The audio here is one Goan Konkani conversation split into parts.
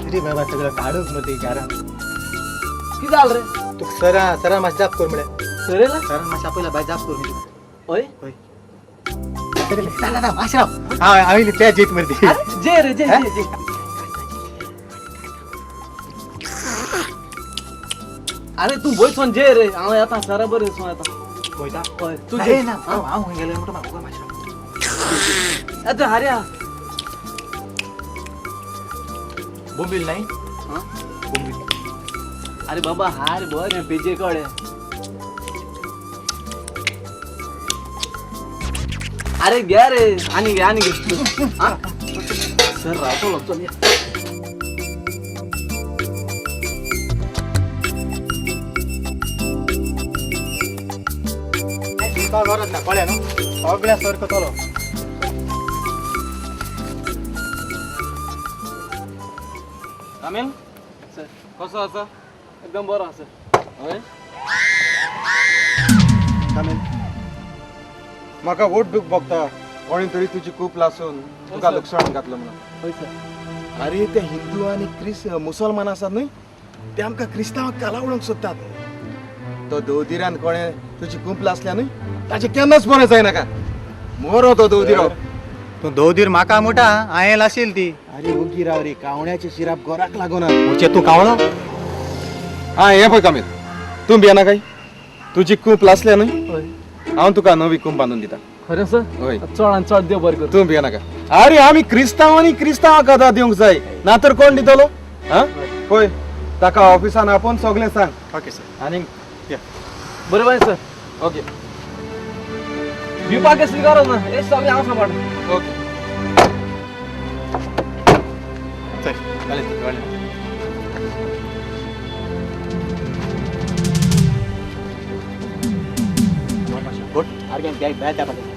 अरे बाबा सगळं काढूच मध्ये कारण की जाल रे? तू सरा सरा मातशें जाप कर म्हळ्यार. सरेला? सरान मातशें आपयला बाय, जाप कर म्हणजे. हय. ना ना मातशें राव. हांव हांवें त्या जेत मरे ती. अरे, जे रे जे जे जे. अरे तू वयसोन जे रे, हांव येता सरा बरें सो येता. वयता? हय तू ना जे. ना, हांव हांव खंय गेलो म्हणटा म्हाका मातशें राव. आतां हार्या. बोंबील नाही? हां? बोंबील. अरे बाबा हार बरें पेजे कळे. अरे घे रे, आनी घे आनी घे. हां? सर रावतलो चल या. दिवपाक गरज ना, कळ्ळें न्हू? सगळ्या सर करतलो. कामील सर कसो आसा? एकदम बरो आसा. हय. कामील म्हाका वोट दुख भोगता, कोणी तरी तुजी खूब लासून तुका सर. लुकसाण घातलं म्हणून. हय सर. अरे ते हिंदू आनी क्रिस्त मुसलमान आसात न्हय, ते आमकां क्रिस्तांवाक काला उडोवंक सोदतात. तो दवदिरान कोणें तुजी कुंप लासल्या न्हय, ताचें केन्नाच बरें जायनाका. मरो तो दवदिरो. तूं दवदीर म्हाका म्हणटा, हांवें लाशील ती. अरे ओगी राव रे, कावण्याचे शिराप गोराक लागूना. म्हणजे तूं कावळो? हा हें पळय कामील, तूं भियेना काय? तुजी कुंप लासल्या न्हय, हय. हांव तुका नवी कुंप बांदून दिता. खरें सर? हय. चड आनी चड देव बरें करूं. तूं भियेनाका. अरे आमी क्रिस्तांव आनी क्रिस्तांवाक आदार दिवंक जाय, ना तर कोण दितलो? हा पळय ताका ऑफिसान आपोवन सगळें सांग. Okay sir. आनी बरें बाय सर. ओके भिवपाक कसली गरज ना, हे सगळें हांव सांबाळटा. ओके. चल कळ्ळें कळ्ळें.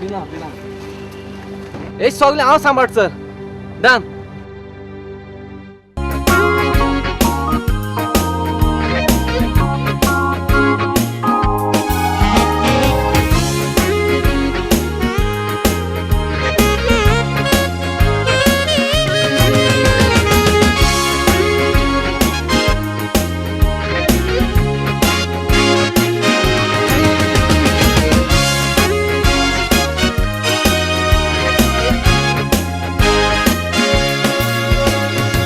पिना पिना. हे सगळें हांव सांबाळ सर. डन.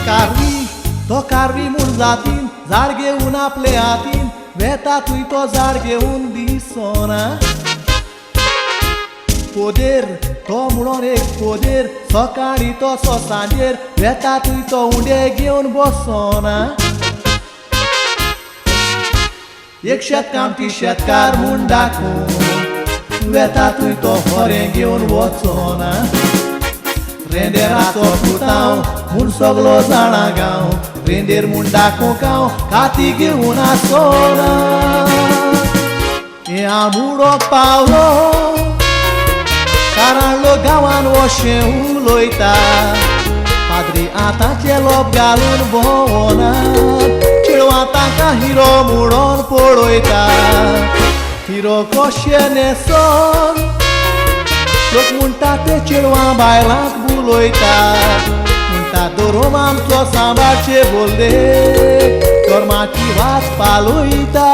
कारवी तो कारवी म्हूण जातीन झाड घेवन आपले हातीन वेता थंय तो झाड घेवन दिसना. पोदेर तो म्हणून एक पोदेर सकाळी तसो सांजेर वेता थंय तो उंडे घेवन बसना. एक शेतकामती शेतकार म्हूण दाखोवन वेता थंय तो होरें घेवन वचना. रेंदेराचो पुतांव म्हूण सगलो जाणा गांव, रेंदेर म्हूण दाखोवंक हांव काती घेवन आसना. हें आमुडो पावलो कारण लोक गांवान अशें उलयता. पाद्री आतांचे लोक घालून भोंवना, चेडवां तांकां हिरो म्हणून पळयता. हिरो कशें न्हेसोन लोक म्हणटा ते चेडवां बायलांक बुलयता. म्हणटा धर्म आमचो सांबाळचे बोलदे, धर्माची वास पालयता.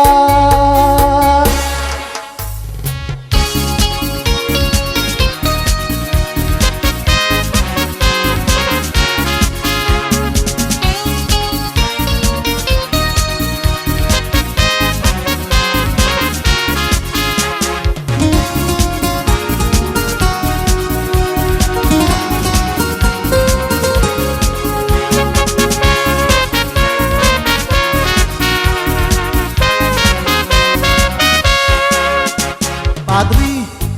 पाद्री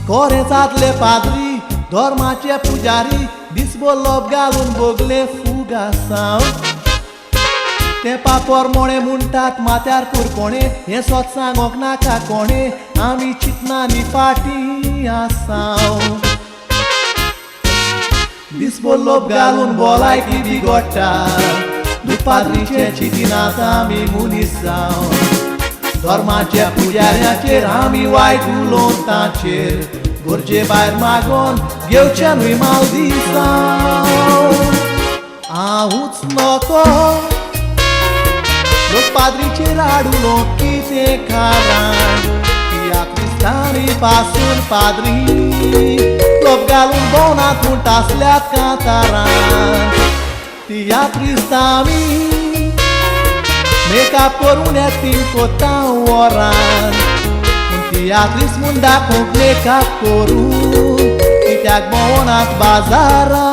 कोरेंसांतले पाद्री धर्माचे पुजारी दिसभर लोब घालून भोगले फुगासांव. ते पापोर मोणे म्हणटात माथ्यार कुरकोणे, हें सोत सांगोंक नाका कोणे, आमी चिंतनांनी फाटीं आसाव. दिसभर लोब घालून भलायकी बिगोडटा, दुपाद्रीचें चिंतिनात आमी मनीस जावन. धर्माच्या पुजाऱ्यांचेर आमी वायट उलोवन तांचेर गरजे भायर मागोन घेवचें न्हय माल दिसांव. हांवूच नको लोक पाद्रीचेर आड उलोवंक कितें कारण, तियात्रिस्तांनी पासून पाद्री लोक घालून भोंवनात म्हूण तासल्यात कांतारान. तियात्रिस्तांनी मेकअप करून एक्टींग कोत्ता वरान, पूण तियात्रिस्त म्हूण दाखोवंक मेकअप करून कित्याक भोंवनात बाजारान.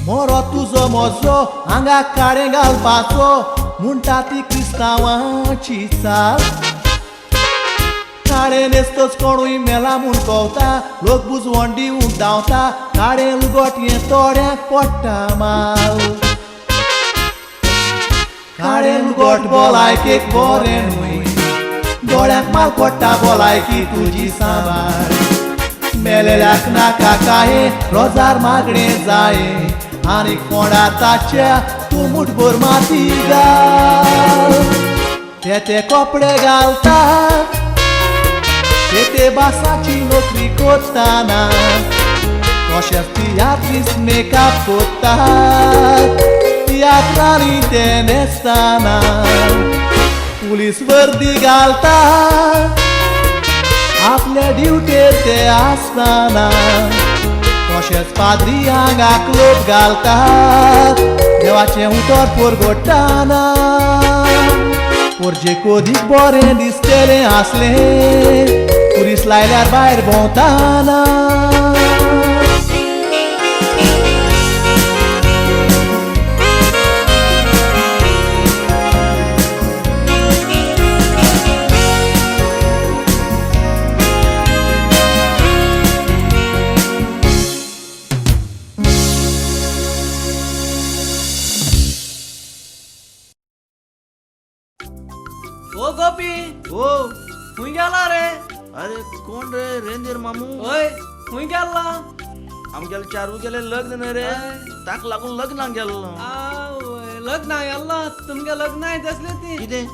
मोरो तुजो म्हजो आंगाक काळें घालपाचो म्हणटा ती क्रिस्तांवाची चाल. काळें न्हेसतच कोणूय मेला म्हूण कवता, लोक बुजवण दिवंक धांवता, काळें लुगट हें थोड्यांक पडटा माल. काळें लुगट भलायकेक बरें न्हय, दोळ्यांक माल पडटा भलायकी तुजी सांबाळ. मेलेल्याक नाका कांय रोजार मागणें जाये, आनी कोणा ताच्या तूं मुठभर माती घाल. ते ते कपडे घालतात, ते ते बासाची नोकरी करतना, तशेंच तियात्रिस्त मेकअप कोत्तात तियात्रांनी ते न्हेसतना. पुलीस वर्दी घालतात आपल्या ड्युटेर ते आसतना, तशेंच पाद्री आंगाक लोक घालतात देवाचें उतर परगट्टाना. पोरजे कोदीक बरें दिसतलें आसलें पुलीस लायल्यार भायर भोंवताना. ओ गोपी, ओ खंय गेला रे? अरे कोण रे? रेंदेर मामू. हय, खंय गेल्ला? आमगेले चारू गेले लग्न न्हय रे, ताका लागून लग्नाक गेल्लो. लग्नाक गेल्लो? तुमगे लग्नाय तसली ती. कितें?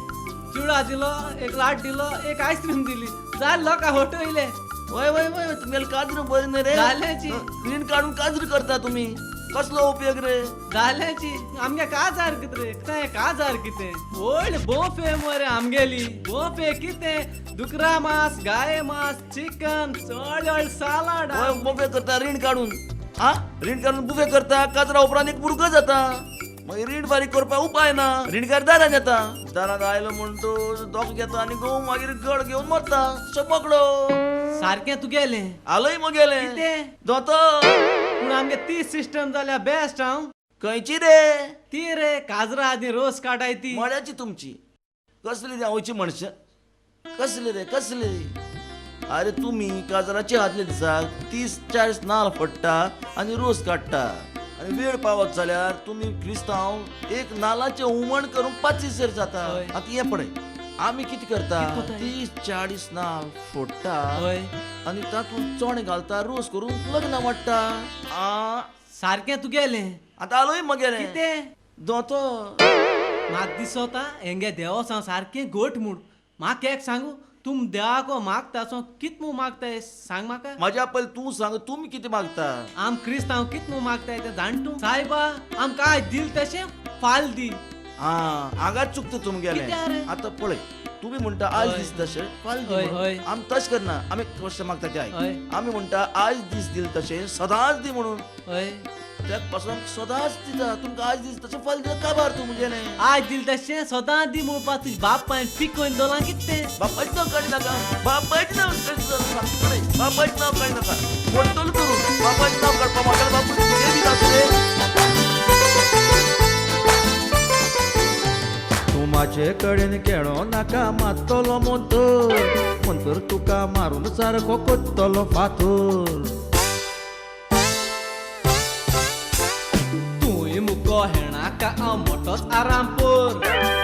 चिवडा दिलो, एक लाट दिलो, एक आयस्क्रीम दिली, जाल लोकां फटयले. वय वय वय, तुमगेले काजर बरें न्हय रे. जाल्याची रीण काडून काजर करता तुमी, कसलो उपयोग रे? जाल्याची आमगे काजार कितें रे? तें काजार कितें व्हडले बोफे मरे आमगेली. बोफे कितें? दुकरा मांस, गाये मांस, चिकन, चड व्हड सालाड. वय बुफे करता रीण काडून. आ रीण काडून बुफे करता, काजरा उपरांत एक भुरगो जाता, मागीर रीण फारीक करपाक उपाय ना, रीणकार दारान येता, दारान आयलो म्हूण तो दोक घेता आनी गोव मागीर गळ घेवन मरता. सोपकडो सारकें तुगेलें आलय मगेलें कितें दोतोर. पूण आमगे ती सिस्टम जाल्या बेस्ट. हांव खंयची रे ती रे? काजरा आदी रोस काडाय ती मळ्याची तुमची. कसली रे आवयची मनशां, कसली रे कसली? अरे तुमी काजराचे आदल्या दिसाक 30-40 नाल फोडटा आनी रोस काडटा, आनी वेळ पावत जाल्यार तुमी क्रिस्तांव एक नालाचें हुमण करून 25 जाता. आतां हें पळय आमी कितें करता, 30-40 नाल फोडटा आनी तातूंत चणे घालता, रोस करून लग्नां वाडटा. सारकें तुगेलें. आतां आलोय मगेलें कितें दोतोर. म्हाका दिसता हेंगे देवसांव सारकें घट म्हूण. म्हाका एक सांगू, तुम देवाको मागता सो कित मू मागताय सांग म्हाका. म्हाज्या पयलीं तूं सांग, तुमी कितें मागता? आम क्रिस्तांव कित मू मागताय तें जाण तूं सायबा. आमकां आयज दिल तशें फाल दी. आं, हांगाच चुकता तुमगेलें. आतां पळय तुमी म्हणटा आज दीस तशें फाल्यां दी म्हणून. आमी तशें करना, आमी कशें मागता ते आयक. आमी म्हणटा आज दीस दिल तशें सदांच दी म्हणून. त्याक पासून सदांच दिता. तुमकां आज दीस तशें फाल्यां दिता काबार तूं मुगेलें. आज दिल तशें सदां दी म्हणपा तुज बापायन पिकोवन दवरलां कितें? बापायचें नांव काडी नाका, बापायचें नांव बापायचें नांव काडी नाका, मोडटलो करून बापायचें नांव काडपा म्हाका बापूय तुजें बी आसलें. तूं म्हाजे कडेन खेळो नाका मात्तलो मोंतर, मंतर तुका मारून सारको कोत्तलो फातर. तूंय मुको हेणाका हांव मोटोच आराम पोर,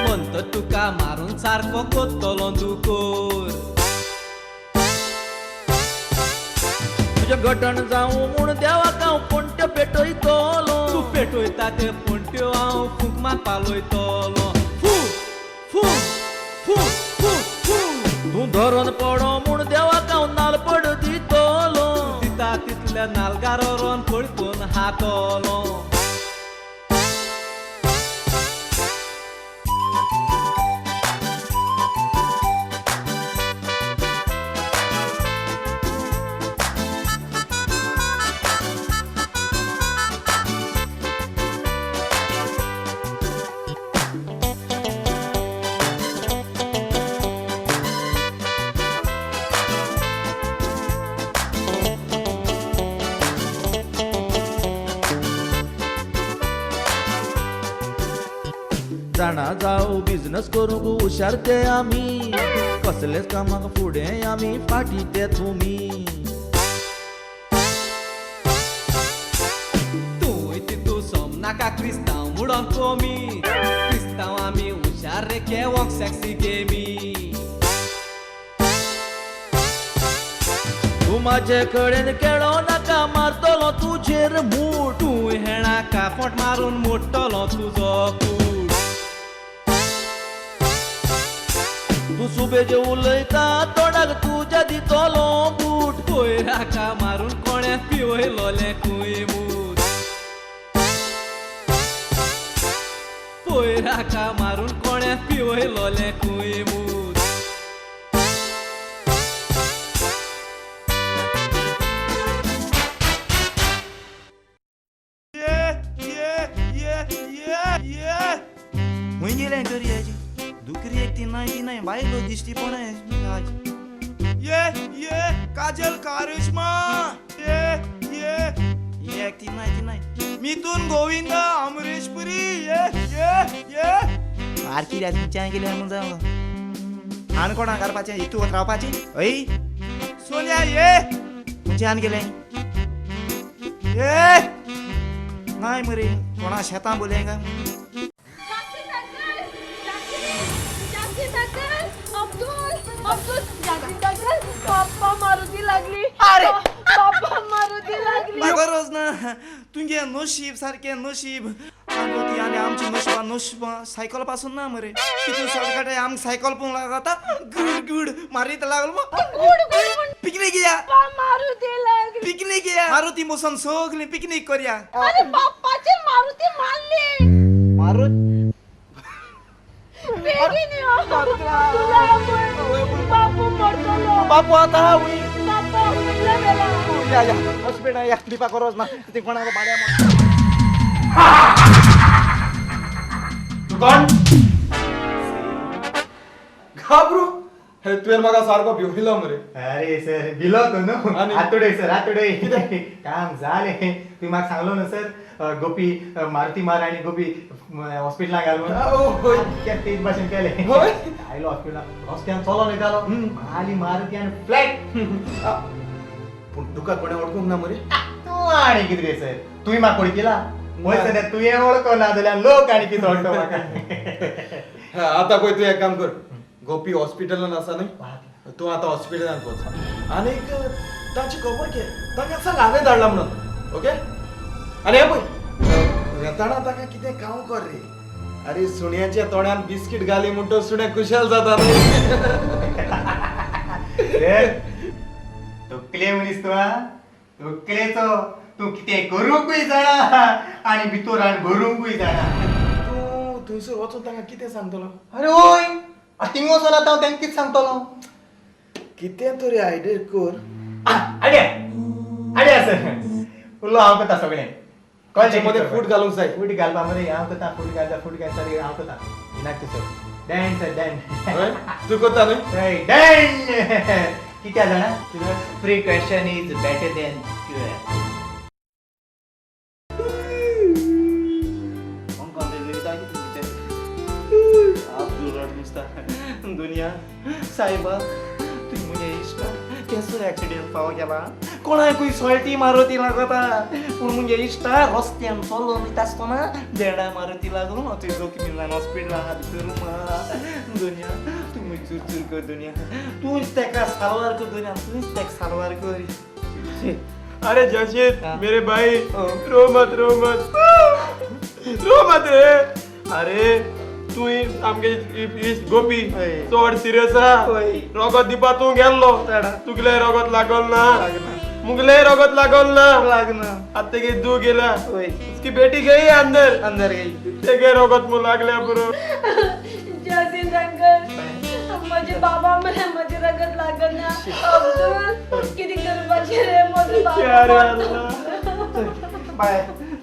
मंतर तुका मारून सारको कोत्तलो दुकोर. तुजें गटण जावं म्हूण देवाक हांव पणट्यो पेटयतलो. तूं पेटयता ते पणट्यो हांव फूंक मार पालयतलो. फू फू फू फू फू. तूं धरून पडो म्हूण देवाक हांव नाल पड दितलो. दिता तितल्या नालगारोन पळकून हातलो. जाणा जावं बिजनस करूंक हुशार ते आमी, कसलेच कामाक फुडें आमी फाटीं ते तुमी. तूंय तितू सोमनाका क्रिस्तांव म्हणून कमी, क्रिस्तांव आमी हुशार रे केवोंक सेक्सी गेमी. तूं म्हाजे कडेन खेळो नाका मारतलो तुजेर मूठ. तूं हेणाका फोट मारून मोडटलो तुजो कूट. तूं सुबेजे उलयता तोंडाक तुज्या दितलो बूट. कोयराका मारून कोणें पिवयलोलें खूंय मूत. कोयराका मारून कोणें पिवयलोलें खूंय मूत. खंय गेलें तर हेजी दुकरी एक ती नाय ती नाय बायलो दिश्टी पडना आज. ये ये काजल कारिश्मा, ये ये एक ती नाय ती नाय मिथून गोविंदा अमरीश पुरी, ये ये ये आर कित्याक तुमच्या गेलें म्हूण जावं आनी कोणा घालपाचें हितू रावपाचें हय सोनिया ये खंयच्यान गेलें ये नाय मरे कोणा शेतां बोलय काय. बाप्पा मारुती लागली. अरे बाप्पा मारुती लागली. गरज ना तुगे नशीब सारकें नशीब आगो ती आनी आमची नशिबां नशिबां सायकल पासून ना मरे तितून शॉर्टकट आमकां सायकल पळोवंक लागता गुड गुड मारीत लागलो मग पिकनीक या, मारुती लागली, पिकनीक या मारुती मोसन सगळी पिकनीक करया. अरे बाप्पाची मारुती मारली. मारुती बेगीन यो. तुला बापू मरतलो. बापू आता हुई बाप्पा हुईला गेला. या या हॉस्पिटल या दीपा गरज ना ती कोणाक भाड्या. तूं कोण घाबरू? हे तुवें म्हाका सारको भिवयलो मरे. अरे सर भिलो तूं न्हू. आतुडय सर आतुडय. काम जालें. तुवें म्हाका सांगलो न्हू सर गोपी मारुती मार आनी गोपी हॉस्पिटलाक घाल म्हणून. तेच भाशेन केलें. आयलो हॉस्पिटलाक रस्त्यान चलोन वयतालो आली मारुती आनी फ्लॅट. पूण तुका कोणें वळखूंक ना मरे? तूं आनी कितें रे सर, तुवें म्हाका वळखिला? पळय सर तुवें वळखना जाल्यार लोक आनी कितें वळखता म्हाका. आतां पळय तूं एक काम कर, गोपी हॉस्पिटलान आसा न्हय, तूं आतां हॉस्पिटलान वच आनीक तांची खबर घे, तांकां सांग हांवें धाडला म्हणून. ओके? आनी हें पळय वेताना ताका कितें काम कर रे. अरे सुण्याच्या तोंडान बिस्कीट घाली म्हण तो सुण्या खुशाल जाता न्हय. तकले मनीस तूं आं, तकलेचो. तूं कितें करूंकूय जाणा आनी भितर आनी भरूंकूय जाणा. तूं थंयसर वचून तांकां कितें सांगतलो? अरे ओय थिंग वचोन आतां हांव तेंकां कितें सांगतलो? कितें तरी आयडिया कर. आयडिया आयडिया सर उरलो हांव करता सगळें. कळचें मदें फूट घालूंक जाय. फूट घालपा मदें हांव करता. फूट घालता फूट घालता हांव करता. नाक सर डॅन सर डॅन. तूं करता न्हय? डॅन कित्या जाणा? Precaution is better than cure. दुनिया साहेबा तुवें म्हज्या इश्टाक केसो एक्सिडेंट फावो केला. कोणाकूय सोल्टी मारुती लागता पूण मुगे इश्टा रस्त्यान चलोन वयता आसतना देडा मारुती लागून थंय जोखमी जावन हॉस्पिटलान भितर. दुनिया तूं म्हजी चुरचूर कर दुनिया, तूंच तेका सालवार कर दुनिया, तूंच तेका सालवार कर. अरे जशीद मेरे भाई रो मत रो मत रो मत रे. अरे तूं आमगे इश्ट गोपी चड सिरियस आहा. रगत दिवपा तूं गेल्लो, तुगेलें रगत लागल ना, मुगले रगत लागल ना, लागना. आतां तेगे दू गेला, उसकी बेटी गई अंदर अंदर गई, तेगे रगत मु लागल्या पुरो. जसीन अंकल म्हजे बाबा म्हळ्यार म्हजें रगत लागना. अब्दुल कितें करपाचें रे म्हजो बाबा? बाय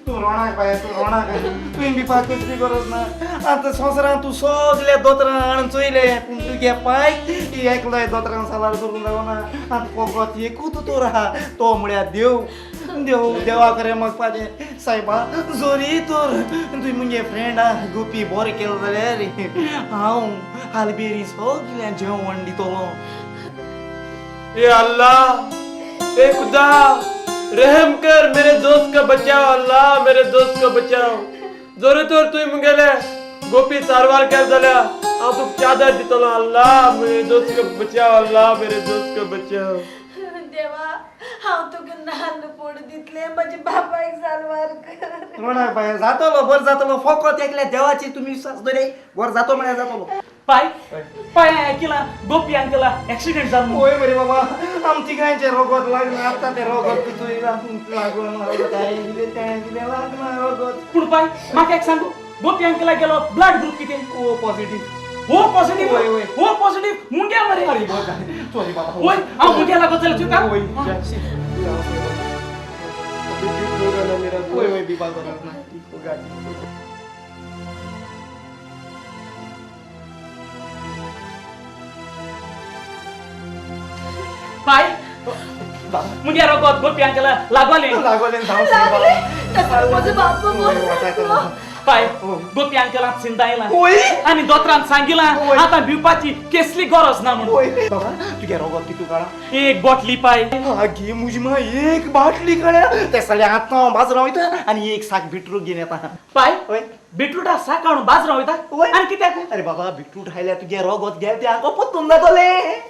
तूं रोणाक बाय तूं रोणाक, तुवें भिवपाक कसली गरज ना. आतां संवसारांत तूं सगल्या दोतोरां हाडून चोयलें पूण तुगे पाय एकलोय दोतोरान सालार करूंक जावना. आतां फकत एकूच दोतोर आहा तो म्हळ्यार देव. देव देवा कडेन मागपाचें सायबा जोरी तर तुवें मुगे फ्रेंडा गोपी बरें केलें जाल्यार हांव हालबेरी सगळ्यां जेवण दितलो. ए अल्लाह ए खुदा रहम कर मेरे दोस्त का बचाओ, अल्लाह मेरे दोस्त का बचाओ. जोरे तोर तुवें मुगेले गोपी सारवार केल जाल्यार हांव तुका चादर दितलो. अल्लाह मेरे दोस्त का बचाओ, अल्लाह मेरे दोस्त का बचाओ. देवा हांव तुका नाल्ल फोड दितलें म्हज्या बापायक सालवार कर. रोणाक बाय जातलो बरें जातलो. फकत एकल्या देवाची तुमी विश्वास दवराय बरें जातो म्हळ्यार जातलो. पाय पाय आयकिलां गोपी अंकला एक्सिडेंट जालो. वय मरे बाबा आम तिगांयचें रगत लागना. आतां तें रगत तितूय लागून रगत हांवें दिलें तेणें दिलें लागना रगत. पूण पाय म्हाका एक सांगू, गोपी अंकला गेलो ब्लड ग्रूप कितें? O positive. O positive? O positive मुंग्या मरे. अरे सॉरी बाबा. वय हांव मुंग्या लागत जाल्यार तुका? वय वय बिबा गरज ना. ठीक होगा ठीक होगा. पाय मुगे रगत गोपी अंकला लागोलें लागोलें. पाय गोपी अंकलान चिंतायलां आनी दोतरान सांगिलां आतां भिवपाची केसली गरज ना म्हणून. बाबा तुगे रगत कितू काडा? एक बाटली पाय. आगे मुजी मा एक बाटली काड्या ते सगळें आतां हांव बाजरां वयता आनी एक साक बिटरूट घेवन येता. पाय बिटरूटा साक हाडून बाजरां वयता आनी कित्याक? अरे बाबा बिटरूट खायल्यार तुगे रगत गेलें तें हांगा पोत्तून जातलें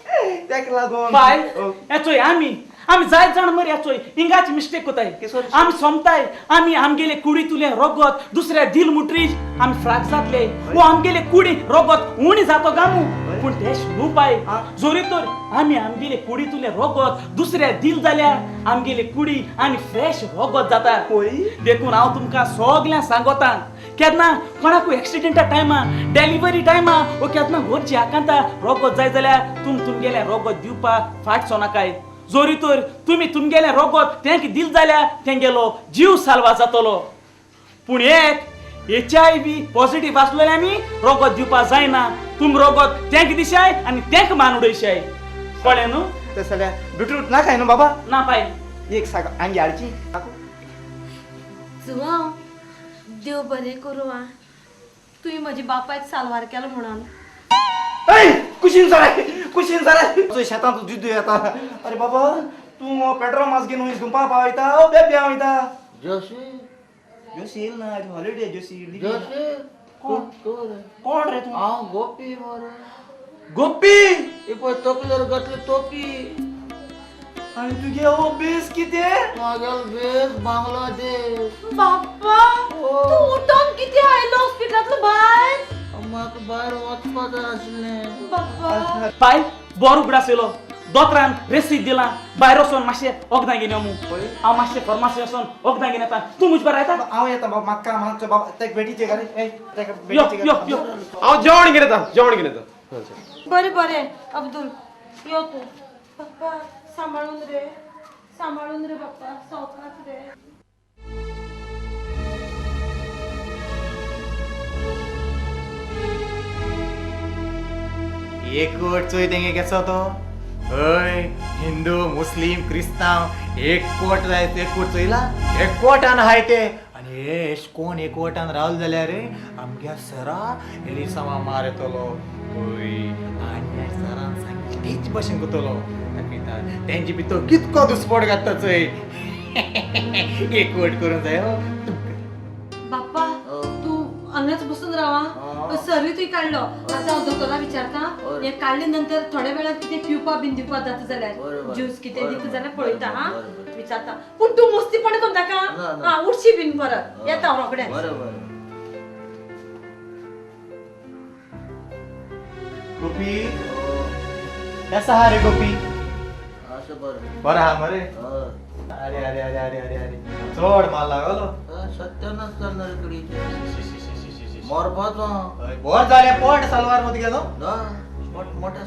तेका लागून. पाय येचोय आमी आमी जायत जाण मरे येचोय हिंगाची मिस्टेक कोताय. आमी सोमताय आमी आमगेले कुडींतलें रगत दुसऱ्या दिल मुटरी आमी फ्राक जातले वो आमगेले कुडी रगत उणी जातो गामू. पूण तेश न्हू पाय, जोरी तर आमी आमगेले कुडींतलें रगत दुसऱ्या दिल जाल्यार आमगेले कुडी आनी फ्रेश रगत जाता. देखून हांव तुमकां सगळ्यांक सांगोता केन्ना कोणाकूय एक्सिडेंटा टायमा डिलिव्हरी टायमा वो केन्ना गरजे आकांता रगत जाय जाल्यार तुम तुमगेलें रगत दिवपाक फाट सोनाकाय. जोरी तर तुमी तुमगेलें रगत तेंक दिल जाल्यार तेंगेलो जीव साल्वा जातलो. पूण एक HIV positive आसलेल्यांनी रगत दिवपाक जायना. तुम रगत तेंक दिशाय आनी तेंक मान उडयशाय. कळ्ळें न्हू? तशें जाल्यार बिटरूट ना खाय न्हू बाबा? ना पाय. एक साक आंगी हाडची. जुवांव देव बरें करूं आं, तुवें म्हज्या बापायक सालवार केलो म्हणून. कुशीन सराय कुशीन सराय तुझ्या शेतांत जुद्द येता. अरे बाबा तूं पेट्रोल मास घेवन वयस गुंपा पावयता बेब्या वयता. जोशी जोशी येयल ना आज हॉलिडे. जोशी जोशी कोण कोण रे तूं? हांव गोपी मरे. गोपी ही पळय तकलेर घातली टोपी. आनी तुगे हो बेस कितें? म्हागेलो बेस बांगलादेश. बाप्पा तूं उठोन कितें आयलो हॉस्पिटलांतलो भायर? म्हाका भायर वचपा जाय आसलें. बाप्पा पाय बरो उगडास येयलो. दोतरान रेसीद दिलां भायर वचोन मातशें वखदां घेवन यो मू. हांव मातशें फार्मासी वचोन वखदां घेवन येता. तूं म्हजे बरोबर येता? हांव येता बाबा म्हाका काम आसा बाबा. तेका बेटीचे घाल. यो यो यो हांव जेवण घेवन येता जेवण घेवन येता. बरें बरें अब्दुल यो तूं. बाप्पा सांबाळून रे, सांबाळून रे बाप्पा, सावकाश रे. एक वट चोय तेंगे केसो तो हय, हिंदू मुस्लिम क्रिस्तांव एक कोट जाय, एक कोट चोयला, एक कोटान आहाय ते. आनी हे एश कोण एक कोटान रावल जाल्यार रे आमग्या सरा एलिसांवा मार येतलो. हय, आनी सरान सांगली तेच भशेन करतलो. दाखयता तेंचे भितर कितको दुस्पोट घातता चोय. एक वट करूंक जाय. बाप्पा तूं हांगाच बसून राव, सरूय तुवें काडलो. आतां हांव दोतोरा विचारता, हें काडले नंतर थोड्या वेळान कितें पिवपा बीन दिवपा जाता जाल्यार ज्यूस कितें दिता जाल्यार पळयता. हा विचारता, पूण तूं मस्तीपण करूं नाका. हा उठशी बीन परत येता हांव रोखडेंच. गोपी केसा हा रे गोपी? बरं हा मरे. अरे अरे अरे अरे अरे अरे चड माल लागलो. सत्यानाश करणार कडीचे मरपाचो. बर जालें पोट सलवार मध्ये गेलो ना, मोठ्या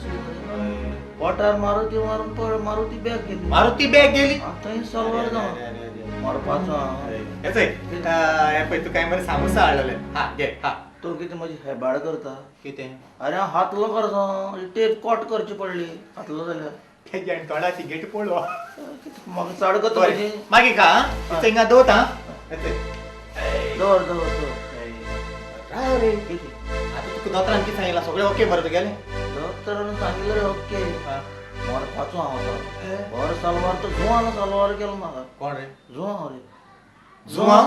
पोटार मारुती मारून पळ, मारुती बॅग गेली, मारुती बॅग गेली, थंय सलवार जावन मरपाचो. हे पळय तूं काय मरे सामोसा हाडलेले. हा घे. हा तूं कितें म्हजी हेबाड करता कितें? अरे हांव हातलो करता, टेप कट करची पडली हातलो जाल्यार तेज्यान तोंडाची गेट पडलो. म्हाका चड करता म्हजी. मागीर खा हिंगा दवरता. दवर दवर दवर. राव रे आतां तुका दोतोरान कितें सांगितलां? सगळें ओके मरे तुगेलें? दोतोरान सांगिल्लें रे ओके. मरपाचो हांव आतां. बरो सलवार तो जुवान सलवार केलो म्हाका. कोण रे? जुवान रे. जुवान?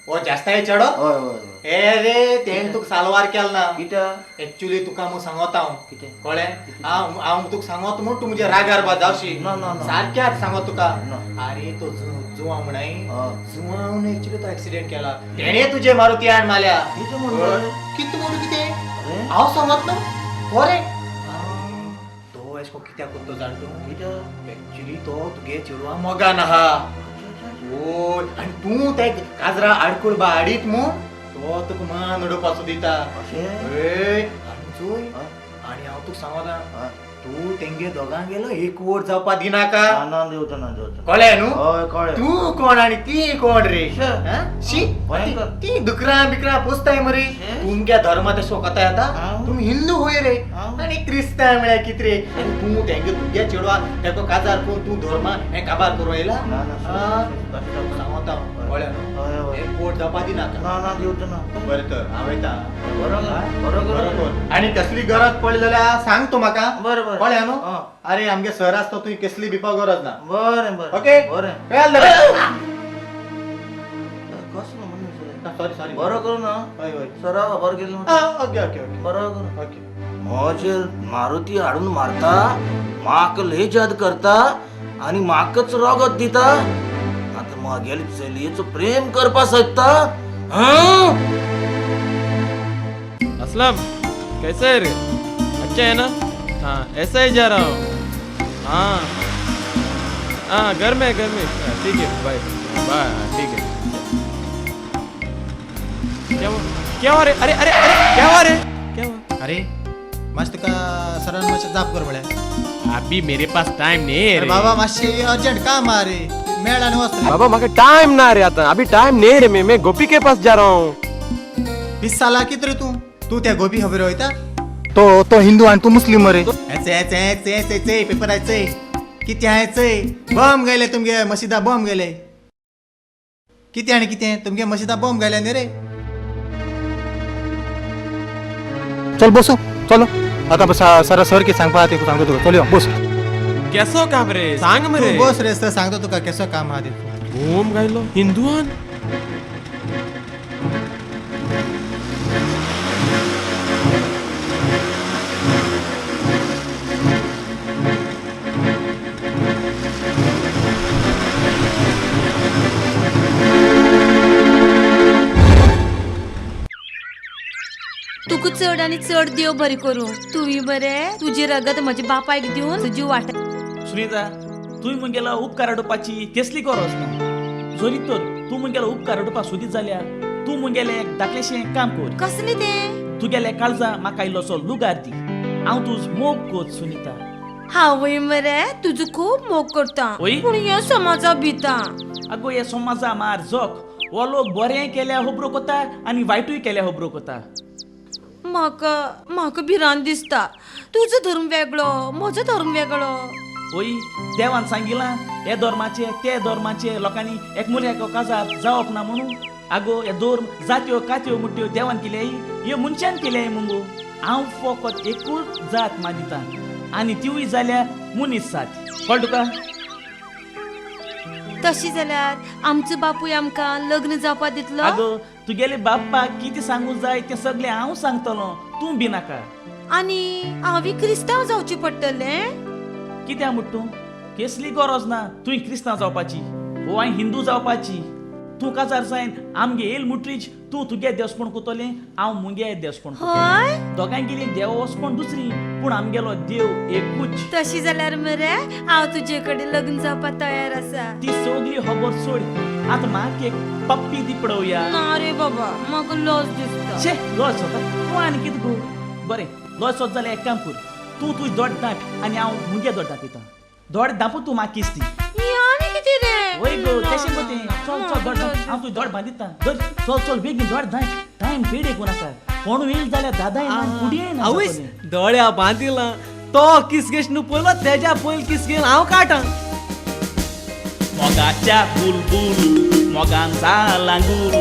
ओ जास्ताय चेडो? हय हय. ए रे तेणें तुका सालवार केलो ना. कित्याक? एक्चुअली तुका हांव सांगता हांव. कितें? कळ्ळें? हांव हांव तुका सांगत म्हूण तूं म्हज्या रागार बा जावशी. ना ना सारकें आतां सांगत तुका. आरे तो जुवां म्हणाय, जुवान एक्चुअली तो एक्सिडेंट केला, तेणें तुजे मारुती आड मारल्या. कितें म्हणटा? कितें म्हणू कितें? हांव सांगत न्हू खरें. तो एशे को कित्याक करता जाण तूं? कित्याक? एक्चुअली तो तुगे चेडवा मोगान आहा. ओय आनी तूं ते काजरा आडकूळ बा हाडीत म्हूण तो तुका मान उडोवपाचो दिता. अशें? आनी चोय आनी हांव तुका सांगता, तूं तेंगे दोगांक गेलो एक वोट जावपा दिनाका. ना दिवचो ना दिवचो. कळ्ळें न्हू? हय कळ्ळें. तूं कोण आनी ती कोण रे? शी ती दुकरां बिकरां पोसताय मरे. तुमच्या धर्मात तशें कोता येता? तुमी हिंदू होय रे आनी क्रिस्तांव म्हळ्यार कितें रे? आनी तूं तेंगे तुगे चेडवा तेका काजार करून तूं धर्मा हें काबार करूं येयला? सांगता कळ्ळें न्हू? एक वोट जावपा दिनाका. ना ना दिवचो ना. बरें तर हांव वयता. बरो बरो. आनी कसली गरज पडली जाल्यार सांग तूं म्हाका. बरें बरें. कळ्ळें न्हू? अरे आमगे सर आसता, तुवें कसली भिवपा गरज ना. बरें बरें. ओके बरें. कसलो म्हणून? Sorry sorry. बरो करूं ना. हय हय. सरा खबर केली. Okay okay okay. बरो करूं. ओके. म्हजेर मारुती हाडून मारता, म्हाका लेजाद करता आनी म्हाकाच रगत दिता. आतां म्हगेले चलयेचो प्रेम करपा सोदता. असलम कैसे है रे? अच्छा है ना? हाँ ऐसा ही जा रहा हूँ. हाँ हाँ घर में, घर में. ठीक है बाय बाय. ठीक है. क्या हुआ? क्या हुआ रे? अरे अरे अरे क्या हुआ रे? क्या हुआ? अरे मातशें तुका सरान मातशें जाप कर म्हळ्यार. अभी मेरे पास टाइम नहीं है रे बाबा, मातशें अर्जंट काम आ रे, मेळ आनी वच. बाबा म्हाका टाइम ना रे आता, अभी टाइम नहीं रे. मैं गोपी के पास जा रहा हूँ. पिसाला कित रे तूं? तूं त्या गोपी खबर वयता? तो तो हिंदू आनी तूं मुस्लिम मरे. पेपर आयचय कितें आयचय बॉम्ब गेले तुमगे मशिदा, बॉम्ब गेले कितें आनी कितें तुमगे मशिदा बॉम्ब गेले न्ही रे. चल बसो, चलो आतां सर सर कितें सांगपा तें सांगता तुका. चल यो बस. केसो काम रे? सांग मरे. बस रे सर सांगता तुका केसो काम आहा तें. बॉम्ब गायलो हिंदुआन. तुका चड आनी चड देव बरें करूं. तुवें बरें तुजी रगत म्हज्या बापायक दिवन तुजी वाट. सुनीता तुवें म्हगेलो उपकार हाडपाची कसली गरज ना. जरी तर तूं म्हगेलो उपकार हाडपा सोदीत जाल्यार तूं म्हगेलें एक धाकलेशें काम कर. कसलें तें? तुगेले काळजा म्हाका इल्लोसो लुगार दी. हांव तुज मोग कोत सुनिता. हांवूय मरे तुजो खूब मोग करता, पूण ह्या समाजा भिता. अगो हे समाजा मार जोक, हो लोक बरें केल्या होबरो कोता आनी वायटूय केल्या होबरो कोता. म्हाका म्हाका भिरांत दिसता. तुजो धर्म वेगळो, म्हजो धर्म वेगळो. ओय देवान सांगिलां हे धर्माचे ते धर्माचे लोकांनी एकमुल्याक काजार जावप ना म्हणून. आगो हे धर्म जात्यो कात्यो मुट्यो देवान केल्याय, हे मनशान केल्याय मुगो. हांव फकत एकूच जात मानिता आनी तिवूय जाल्यार मनीस जात. कळ्ळें तुका? तशी जाल्यार आमचो बापूय आमकां लग्न जावपा दितलो? आगो तुगेले बाप्पाक कितें सांगू जाय तें सगळें हांव सांगतलो, तूं बी नाका. आनी हांवूय क्रिस्तांव जावचें पडटलें? कित्याक म्हूण तूं? केसली गरज ना तुवें क्रिस्तांव जावपाची वो हांवें हिंदू जावपाची. तूं काजार जायन आमगे येयल मुट्रीच तूं तुगे देवस्पण कोतलें, हांव मुगे देवस्पण कोतलें. दोगांयगेली देवस्पण दुसरी, पूण आमगेलो देव एकूच. तशी जाल्यार मरे हांव तुजे कडेन लग्न जावपाक तयार आसा. ती सगली खबर सोड, आतां म्हाका एक पप्पी दी पळोवया. ना रे बाबा, म्हाका लज दिसता. शे लज जाता तूं आनी कितें गो? बरें लज सोद जाल्यार एक काम कर, तूं तुज दोड दांप आनी हांव मुगे दोड दांपिता. दोड दांपू तूं म्हाका किस दी. वय गो तशें गो तें. चल चल दोड दांप, हांव तुज दोड बांदिता. चल चल बेगीन दोड दांप, टायम पेड कोण आसा. कोण येयल जाल्यार दादा येना. आवयस दोळ्या बांदिला तो किस घेश न्हू पयलो, तेज्या पयल किस घेवन हांव काडटा. मोगाच्या बुलबुल मोगान जालांगूल,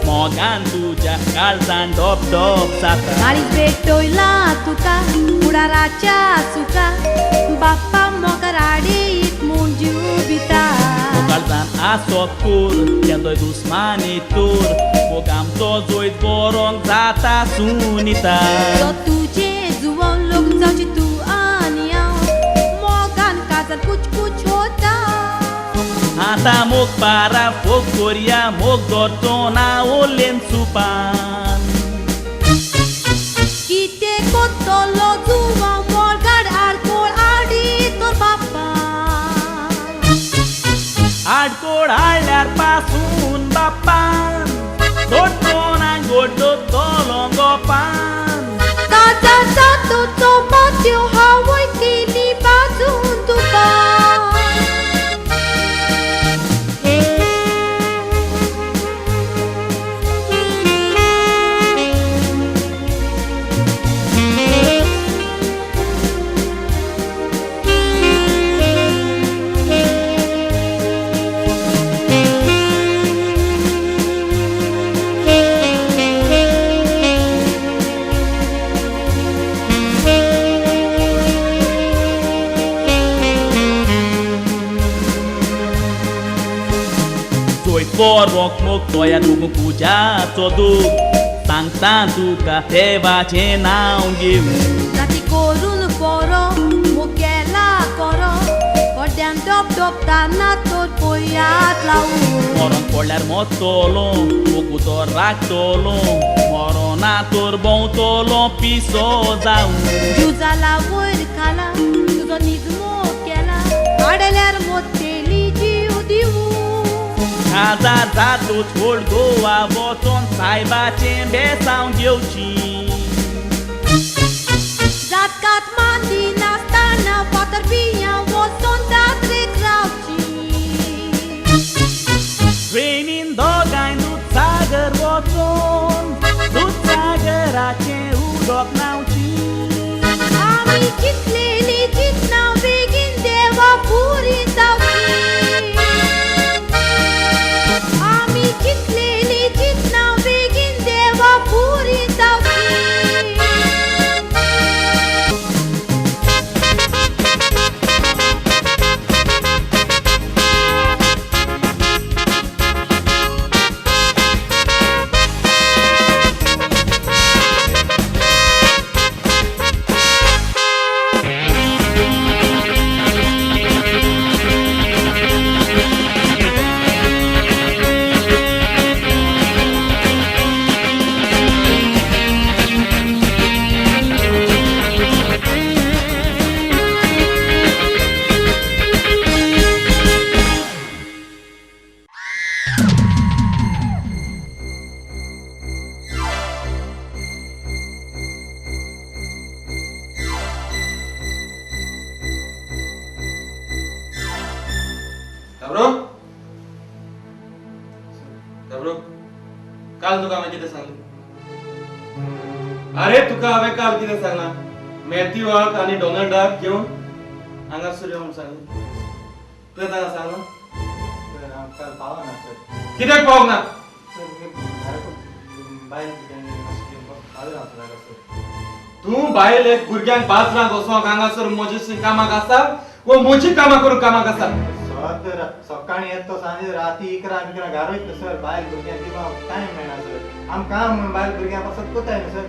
मोगान तुज्या काळजान डोप डोप जाता. काळीज भेटयला तुका फुडाराच्या सुखा, बाप्पा मोगार आडयत म्हूण जीव दिता. काळजान आसप कोर तेदोय दुस्मानी तोर, मोग आमचो जैत बरोंक जाता सुनिता. तुजें जुवान लग्न जावचें तूं आनी हांव, मोगान काजार कुच कुच होता. आतां मोग पारा फोग कोरया, मोग धरचो ना ओलेन सुपान. कितें कोत्तलो जुवान मोगार आडकोळ हाडीत तोर बाप्पा. आडकोळ हाडल्यार पासून बाप्पान दोडचो ना गोड्डो तोलो गोपान. काजार जातोचो मात्यो हांवूय केली बाजून तुका. पोरोक मोग तोया तुगो पुजाचो दूख, सांगता तुका देवाचें नांव घेवन. राती करून पोरो मोग केला कोरो, व्हड्यान डोप डोपता ना तर पयात लावून. मरोंक पडल्यार मोत्तलो, मोगू तो राखतलो, मरोना तर भोंवतलो पिसो जावन. जीव जाला वयर खाला तुजो नीज मोग केला, हाडल्यार मोत्तेली जीव दिवूं. काजार जातूच ओल्ड गोवा वचोन सायबाचें बेसांव घेवची. जातकात मांदी नासतना फातर बियां वचोन जात्रेक रावची. ट्रेनीन दोगांय दुदसागर वचोन दुदसागराचें उदक न्हांवची. आमी चिंतलेली चिंतना बेगीन देवा पुरी जावची. आमी चिंतलेली चिंतना बेगीन देवा पुरी जावची. गाब्रो गाब्रो काल तुका हांवें कितें सांगलें? अरे तुका हांवें काल कितें सांगलां? मॅथ्यूआक आनी डोनाल्डाक घेवन हांगासर यो म्हूण सांगलें. तुवें तांकां सांगलां? सर हांव काल पावना सर. कित्याक पावंक ना? सर बायल भुरग्यांक सर. तूं बायलेक भुरग्यांक बाजारांत वचोंक हांगासर म्हजे कामाक आसा वो म्हजी कामां करूंक कामाक आसा? सर सकाळीं येता तो सांजे राती 11 11 घरा वयता सर. बायल भुरग्यांक दिवपाक टायम मेळना सर. आम काम म्हणून बायल भुरग्यां पासत कोताय न्हू सर.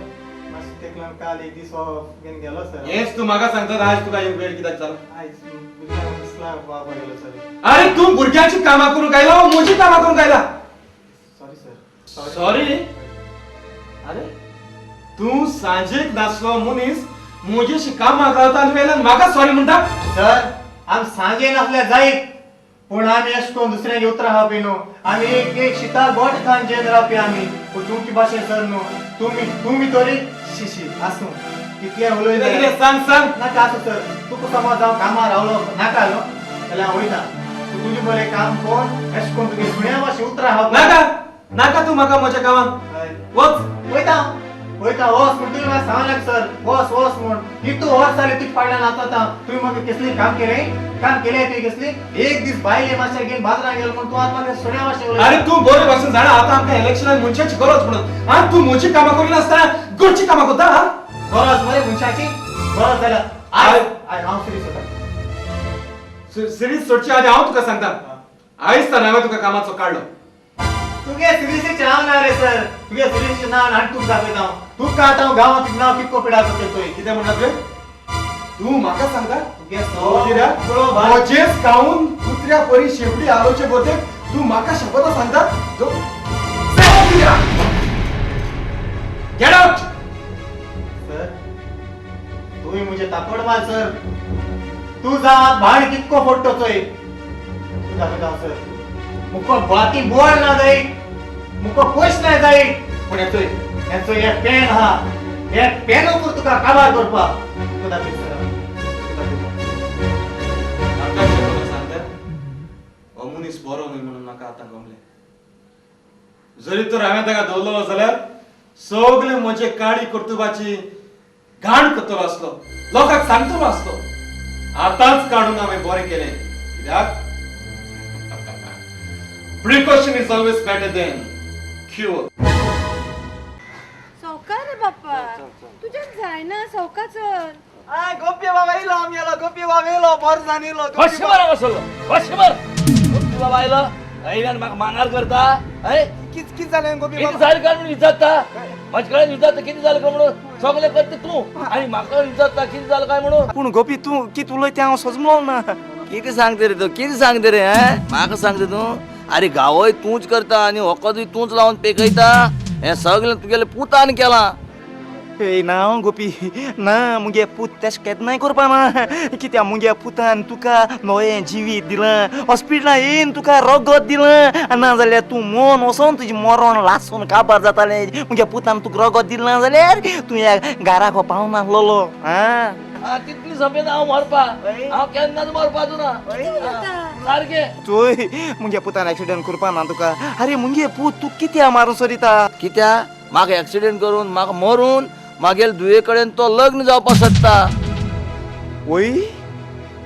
मातशें तेका लागून काल एक दीस ऑफ घेवन गेलो सर. हेंच तूं म्हाका सांगता आयज तुका एक वेळ कित्याक जालो? आयज भुरग्यांक इस्लाक पावपाक गेलो सर. अरे तूं भुरग्यांची कामां करूंक आयला वो म्हजी कामां करूंक आयला? Sorry sir. Sorry? अरे तूं सांजेक नासलो मनीस म्हजेशी कामाक रावता आनी वेल्यान म्हाका सॉरी म्हणटा? सर आम सांजे नासल्यार जायत पूण आमी अशें करून दुसऱ्यांक उतरां खावपी न्हू. आमी एक एक शिता गोट खावन जेवन रावपी आमी. पूण तुमची भाशेन सर न्हू. तुमी तुमी तरी शिशी आसूं कितलें उलयलें सांग सांग. नाका आसूं सर. तुका समज हांव कामार रावलो नाका न्हू जाल्यार हांव वयता. तूं तुजें बरें काम कर. अशें करून तुगे सुण्या भाशेन उतरां खावपा नाका नाका. तूं म्हाका म्हज्या कामाक वच. वयता वयता. वच म्हूण तुवें म्हाका सांगलां सर. वच वच म्हूण इतू वर्स जालें तुज्या फाटल्यान नाचता. तुवें म्हाका कसलें काम केलें? काम केलें तुवें कसलें? एक दीस बायले मातशें घेवन बाजारांत गेलो म्हूण तूं आतां म्हाका सुण्या भाशेन उलयता. अरे तूं बरे भाशेन जाणा आतां आमकां इलेक्शनाक मनशाची गरज म्हणून. आं तूं म्हजी कामां करिनासतना घरचीं कामां करता? आं गरज मरे मनशाची गरज जाल्यार आयज आयज हांव सिरीज सोडटा. सिरीज सोडचे आदी हांव तुका सांगता आयज तर हांवें तुका कामाचो काडलो. तुगे सिरिसीचें हांव ना रे सर. तुगे सिरिसीचें नांव आनी तुका दाखयता हांव. तुका आतां हांव गांवांत तुजें नांव कितको पिडाचो तें चोय. कितें म्हणटा तुवें? तूं म्हाका सांगता तुगे सगळो म्हजेच खावन कुत्र्या परी शेंपडी आलोचे गोतेक तूं म्हाका शपथा सांगता? Get out! Sir तुवें म्हजें तापड मार सर. तूं जा भाण कितको फोडटो चोय. तूं दाखयता हांव सर. मुको बाती बोल ना जाय मुको पयस ना जाय पूण हेचो हेचो हे पेन आहा हे पेन उपर तुका काबार करपाक तुका दाखयता सर. म्हाका शपथ सांगता हो मनीस बरो न्हय म्हणून म्हाका आतां गमलें. जरी तर हांवें ताका दवरलो जाल्यार सगळे म्हजे काळी कर्तुबाची घाण करतलो आसलो, लोकांक सांगतलो आसलो. आतांच काडून हांवें बरें केलें. कित्याक? Precaution is always better than cure. सवका रे बाप्पा तुज्यान जायना सवका चल. I गोपी बाबा येयलो आमगेलो. गोपी बाबा येयलो बरो जावन येयलो. कशें बसलो कशें बर गोपी बाबा आयलो आयल्यान म्हाका मांगार करता. हय कित कित जालें गोपी कितें जालें काय म्हणून विचारता? म्हजे कडेन विचारता कितें जालें काय म्हणून? सगळें करता तूं आनी म्हाका विचारता कितें जालें काय म्हणून? पूण गोपी तूं कितें उलयता तें हांव समजलो ना. कितें सांगता रे तूं? कितें सांगता रे? हें म्हाका सांगता तूं? अरे गांवय तूंच करता आनी वखदूय तूंच लावन पेकयता. हें सगळें तुगेलें पुतान केलां. ए ना गोपी ना. मुगे पूत तेश केन्नाय करपा ना. कित्याक मुगे पुतान तुका नवें जिवीत दिलां, हॉस्पिटलां येवन तुका रगत दिलां. ना जाल्यार तूं मन वचोन तुजें मरण लासून काबार जातालें. मुगे पुतान तुका रगत दिलां जाल्यार तूं ह्या घराक पावनासलेलो. आं तितली समेत हांव मरपा. हांव केन्नाच मरपाचो ना सारकें. चोय मुगे पुतान एक्सिडंट करपा ना तुका. अरे मुगे पूत तूं कित्याक मारून सोदिता? कित्याक म्हाका एक्सिडंट करून म्हाका मरून मागेल धुवे कडेन तो लग्न जावपाक सोदता. वय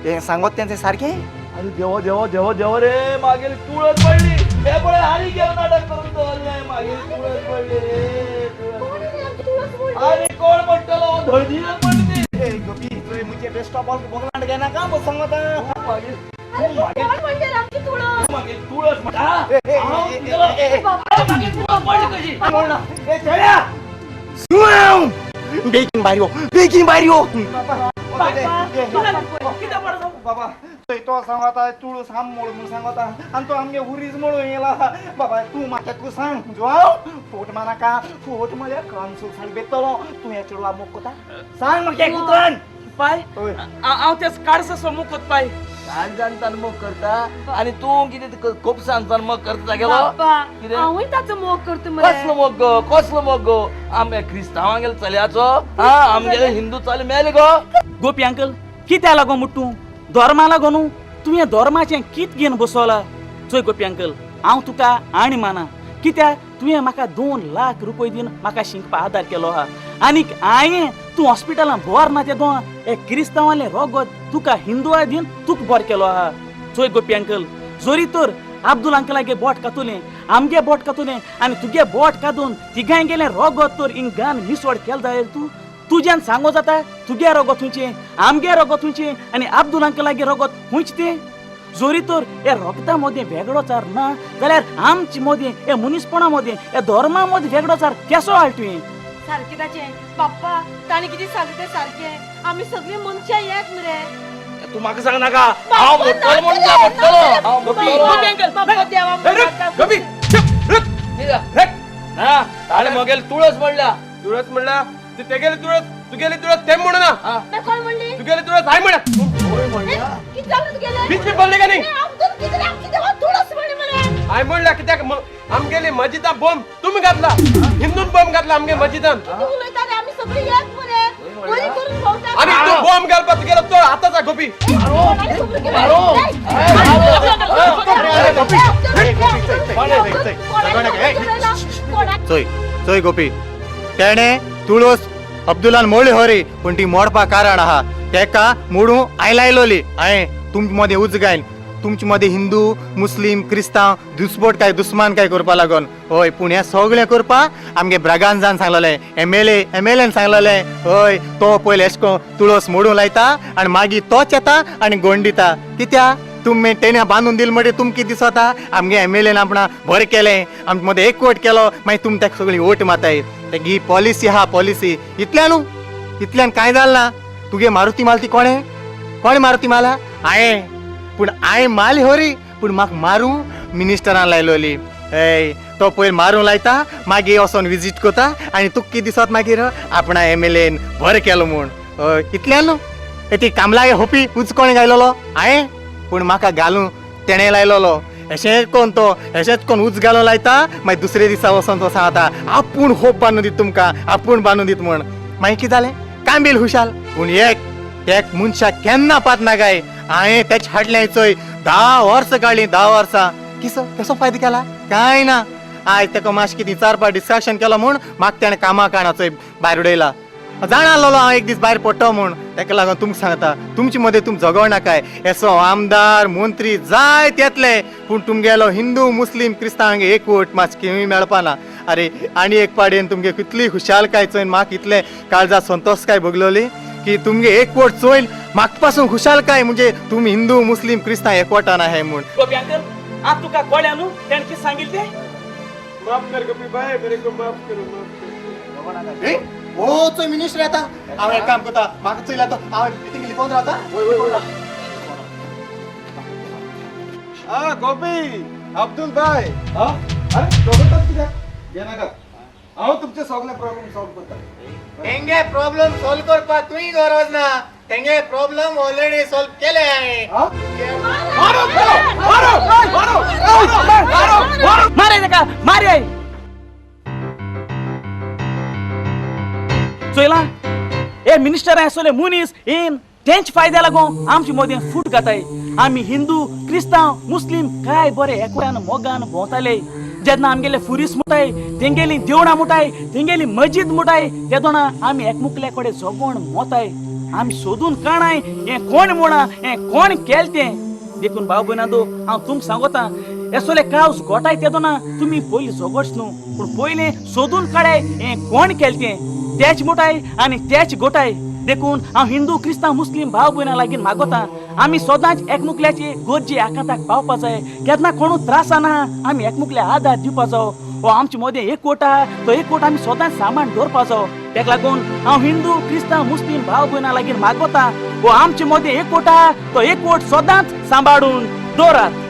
तें सांगत तें सारकें? अरे देवा देवा देवा देवा रे मागेली तुळस पडली. हे पळय आनी गेलो नाटक करून दवरलें. मागेली तुळस पडली रे. आनी कोण म्हणटलो धळदीन पडली ती. गोपी तुवें म्हजे बेस्ट ऑफ ऑल बोगलांड घेनाका म्हूण सांगता. मागीर मागीर तुळस म्हणटा. मागीर तुळस पडली कशी? बेगीन भायर यो बेगीन भायर यो. बाबा तो सांगता तुळस आम मोड म्हूण सांगता आनी तो आमगे उरीज मोडून येयला. बाबा तूं म्हाका तूं सांग जुआंव फोट मारनाका. फोट मारल्यार कानसूल सारकें बेतलो. तूं ह्या चेडवा मोग कोता सांग म्हाका एक उतरान. पाय हांव तेच काडसो मोग कोत पाय. ल्हान जावन मोग करता आनी तूं कितें खूब सांगता मोग करता तागेलो? हांवूय ताचो मोग करता मरे. कसलो मोग गो? कसलो मोग गो? आमगे क्रिस्तांवांगेले चलयाचो? आमगेले हिंदू चले मेले गो. गोपी अंकल कित्याक लागो म्हूण तूं धर्मा लागो न्हू? तुवें धर्माचें कित घेवन बसोला. चोय गोपी अंकल, हांव तुका आणी माना, कित्याक तुवें म्हाका 2 लाख रुपये दिवन म्हाका शिंकपा आदार केलो आहा. आनीक हांवें तूं हॉस्पिटलान बोर ना ते दोन हे क्रिस्तांवालें रोगत तुका हिंदुआ दिवन तुका बोर केलो आहा. चोय गोपी अंकल, जोरी तर अब्दुल अंकलागे बोट कातुलें, आमगे बोट कातुलें आनी तुगे बोट कादून तिगांय गेलें रोगत तर इंगान मिसवड केल जाय. तूं तुज्यान सांगो जाता तुगे रोगत खंयचें, आमगे रोगत खंयचें आनी अब्दुल अंकलागे रोगत खंयचें तें. जोरी तर हे रोगता मदीं वेगळोचार ना जाल्यार आमचे मदीं हे मनीसपणा मदीं हे धर्मा मदीं वेगळोचार केसो हाड तुवें? सारकें ताचें बाप्पा, ताणें कितें सांगलें तें सारकें. आमी सगळीं मनशां एक मरे. तूं म्हाका सांग नाका, हांव मोडटलो म्हणून मोडटलो. गोपी ना, ताणें म्हगेली तुळस म्हणल्या. तुळस म्हणल्या? तेगेली तुळस तुगेली तुळस तें म्हणना. तुगेली तुळस हांवें म्हणल्या. बीच बी बोलले का नाही? हांवें म्हणल्या कित्याक आमगेली मजिदा बॉम्ब तुमी घातला, हिंदून बॉम्ब घातला आमगे मजिदान. आनी तूं बॉम्ब घालपा तुगेलो चोर आतांच गोपी. चोय चोय गोपी, तेणे तुळस अब्दुलान मोडली हरी, पूण ती मोडपा कारण आहा तेका मोडू आयलायलोली. हांवें तुमचे मदें उजगायन तुमचे मदें हिंदू मुस्लीम क्रिस्तांव दुस्पोट काय दुस्मान काय करपा लागून. हय, पूण हें सगळें करपा आमगे ब्रागांजान सांगलेलें, एम एल एन सांगलेलें. हय, तो पयले एश कोन तुळस मोडूंक लायता आनी मागीर तोच येता आनी गोंड दिता. कित्याक तुमी तेणे बांदून दिल म्हणटकीर तुमकां दिसता आमगे एम एल एन आपणा बरें केलें, आमचे मदें एकवट केलो, मागीर तुमी ताका सगळीं वोट मारताय. तेगी ही पॉलिसी आहा, पॉलिसी. इतल्यान न्हू, इतल्यान कांय जालें ना. तुगे मारुती मारली कोणें? कोणें मारुती मारला? हांवें. पूण हांवें मारली हरी, पूण म्हाका मारूं मिनिस्टरान लायलोली. ए तो पयर मारूंक लायता, मागीर वचोन विजीट करता आनी तुका कितें दिसत मागीर आपणा एम एल एन बरें केलो म्हूण. हय, इतल्यान न्हू, ती कामलागे होपी उज कोणें घायलोलो? हांवें. पूण म्हाका घालूं तेणें लायलोलो. अशें कोण तो अशेंच कोण उज घालूंक लायता, मागीर दुसरे दिसा वचोन तो सांगता आपूण होप बांदून दित तुमकां, आपूण बांदून दित म्हूण. मागीर कितें जालें? कांबील खुशाल. पूण एक एक मनशाक केन्ना पात ना काय. हांवें तेच हाडलें चोय 10 वर्सां काडलीं, 10 वर्सां. किसो कसो फायदो केला? कांय ना. आयज तेका मातशें कितें चारपाक डिस्ट्राक्शन केलो म्हूण म्हाका तेणें कामाक काणा चोय भायर उडयला. जाणा आसलेलो हांव एक दीस भायर पडटलो म्हूण. तेका लागून तुमकां सांगता, तुमचे मदें तुमी झगड नाकाय. येसो आमदार मंत्री जाय तेतले, पूण तुमगेलो हिंदू मुस्लीम क्रिस्तांवांक एकवट मातशें खंय मेळपा ना. अरे आनी एक पाडेन तुमगे कितली खुशालकाय चोयन म्हाका इतलें काळजा संतोषकाय भोगलोली की तुमगे एकवट चोयन म्हाका पासून खुशालकाय म्हणजे तुमी हिंदू मुस्लीम क्रिस्तांव एकवटान आहाय म्हूण. गोपी अंकल, आतां तुका कळ्ळें न्हू तेणें कितें सांगिल्लें तें? माफ कर गोपी भाई, मेरे को माफ करो, माफ करो. ओ चोय मिनिस्टर येता. हांव एक काम करता, म्हाका चोयला तो हांव थिंग लिपोवन रावता. हा गोपी, अब्दुल भाई. हा अरे झगडटात कित्याक? घेनाकात, हांव तुमचे सगळे प्रॉब्लेम सॉल्व करता. तेंगे प्रॉब्लेम सॉल्व करपाक तुंय गरज ना, तेंगे प्रॉब्लेम ऑलरेडी सॉल्व केले हांवें. मारो मारो मारो मारो मारो मारे ताका, मारे. चोयला हे मिनिस्टर आसले मनीस येन तेंच फायद्या लागून आमचे मदें फूट घाताय. आमी हिंदू क्रिस्तांव मुस्लीम काय बरे एकवटान मोगान भोंवताले. जेन्ना आमगेले फुरीस मुटाय, तेंगेली देवळां मुटाय, तेंगेली मस्जिद मुटाय, तेदोना आमी एकमुकल्या कडेन झगोण मोताय. आमी सोदून काणाय हें कोण म्हणा, हें कोण केलें तें. देखून भाव भयणांनो, हांव तुमकां सांगोता, असले कावस गोटाय तेदोना तुमी पयलीं झगडच न्हू, पूण पयलें सोदून काडाय हें कोण केलें तें. तेच मोटाय आनी तेच गोटाय. देखून हांव हिंदू क्रिस्तांव मुस्लीम भाव भयणां लागीं मागोता, आमी सदांच एकमुकल्याची गरजे आकांताक पावपा जाय. केन्ना कोणू त्रास ना आमी एकमुकल्या आदार दिवपा जावो. हो आमचे मदें एकवट आहा, तो एकवट आमी सदांच सामान दवरपा जावो. तेका लागून हांव हिंदू क्रिस्तांव मुस्लीम भाव भयणां लागीं मागोता, हो आमचे मदें एकवट आहा, तो एकवट सदांच सांबाळून दवरात.